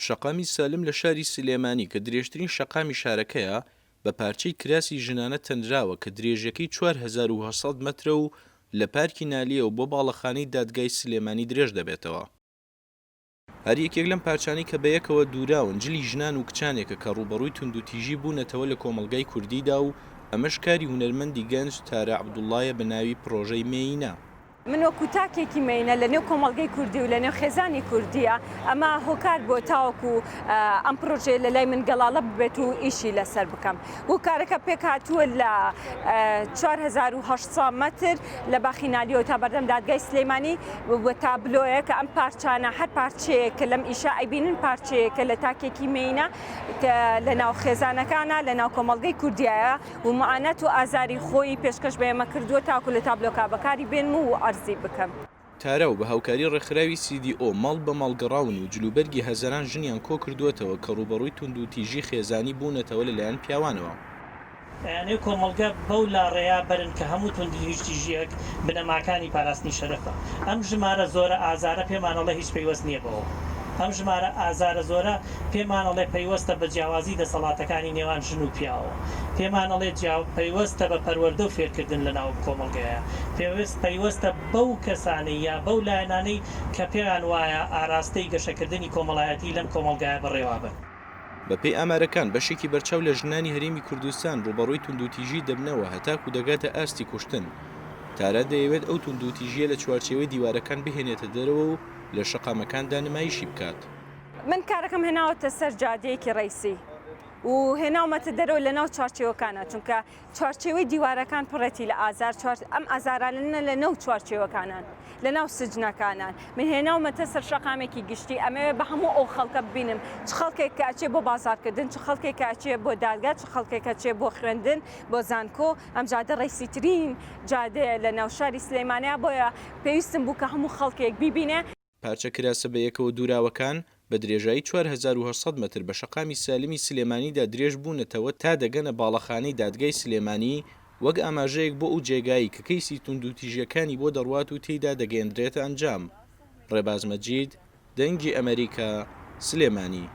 شەقامی سالم لە شاری سلێمانی کە درێژترین شەقامی شارەکەیە، بە پارچەی کراسی ژنانە تەنراوە کە درێژیەکەی 4800 مەترە و لە پارکی نالیەوە بۆ باڵەخانەی دادگای سلێمانی درێژ دەبێتەوە. هەر یەکێک لەم پارچانەی کە بەیەکەوە دووراون جلی ژنان و کچانێکە کە ڕووبەڕووی توندوتیژی بوونەتەوە لە کۆمەڵگای کوردیدا و ئەمەش کاری هونەرمەندی گەنج تارا عەبدوڵڵایە بە ناوی پڕۆژەی مێینە. من وەکو تاکێکی مێینە لە نێو کۆمەڵگەی کوردی و لە نێو خێزانی کوردیە ئەمە هۆکار بووە تاوەکو ئەم پڕۆژەیە لە لای من گەڵاڵە ببێت و ئیشی لەسەر بکەم و کارەکە پێکهاتووە لە 4800 مەتر لە باخی نالیەوە تا بەردەم دادگای سلەیمانی و تابلۆیە کە ئەم پارچانە هەر پارچەیەک کە لەم ئیشە ئەیبینن پارچەیەکە لە تاکێکی مێینە کە لە ناو خێزانەکانە لە ناو کۆمەڵگەی کوردیایە و معانات و ئازاری خۆی پێشکەش بە ئێمە کردووە تاکو لە تابلۆکە بەکاری بێنم و عەرزی بکەم. تارا و بە هاوکاری ڕێکخراوی سی دی ئۆ ماڵ بە ماڵ گەڕاون و جلوبەرگی هەزاران ژنیان کۆکردووەتەوە کە ڕووبەڕووی توندوتیژی خێزانی بوونەتەوە لەلایەن پیاوانەوە. ئەیانەوێ کۆمەڵگە بەو لاڕێیا بەرن کە هەموو توندوتیژییەک بنەماکانی پاراستنی شەرەفە. ئەم ژمارە زۆرە ئازارە پێمان ئەڵێ هیچ پەیوەست نییە بەوەوە. ئەم ژمارە ئازارە زۆرە پێمان ئەڵێ پەیوەستە بە جیاوازی دەسەڵاتەکانی نێوان ژن و پیاوەوە. پێمان ئەڵێ جیا پەیوەستە بە پەروەردە و فێرکردن لە ناو کۆمەڵگەیە. پێوست پەیوەستە بەو کەسانەی یا بەو لایەنانەی کە پێیان وایە ئاراستەی گەشەکردنی کۆمەڵایەتی لەم کۆمەڵگایە بەڕێوابەن. بەپێی ئامارەکان، بەشێکی بەرچاو لە ژنانی هەرێمی کوردستان ڕووبەڕووی توندوتیژی دەبنەوە هەتاکو دەگاتە ئاستی کوشتن. تارا دەیەوێت ئەو توندوتیژییە لە چوارچێوەی دیوارەکان بهێنێتە دەرەوە و لە شەقامەکاندا نمایشی بکات. من کارەکەم هێناوەتە سەر جادەیەکی ڕەیسی و هێناومەتە دەرەوە لەناو چوارچێوەکانە، چونکە چوارچێوەی دیوارەکان پڕێتی لە ئازار، ئەم ئازارانە لە نەو چوارچێوەکانان، لە ناو سجنەکانان. من هێناومەتە سەر شەقامێکی گشتی، ئەمەوێ بە هەموو ئەو خەڵکە ببینم، چ خەڵکێک کە ئەچێ بۆ بازاڕکردن، چ خەڵکێک کە ئەچێ بۆ دادگا، چ خەڵکێک کە ئەچێ بۆ خوێندن، بۆ زانکۆ. ئەم جادە ڕەیسیترین جادەیە لە ناو شاری سلێمانیا، بۆیە پێویستم بوو کە هەموو خەڵکێک بیبینێ. پارچە کراسە بەیەکەوە دووراوەکان بە درێژایی 4800 مەتر بە شەقامی سالمی سلێمانیدا درێژ بوونەتەوە تا دەگەنە باڵەخانەی دادگای سلێمانی وەک ئاماژەیەک بۆ ئەو جێگایەی کە کەیسی توندوتیژیەکانی بۆ دەڕوات و تێیدا دەگەیەندرێتە ئەنجام. ڕێباز مەجید، دەنگی ئەمەریکا، سلێمانی.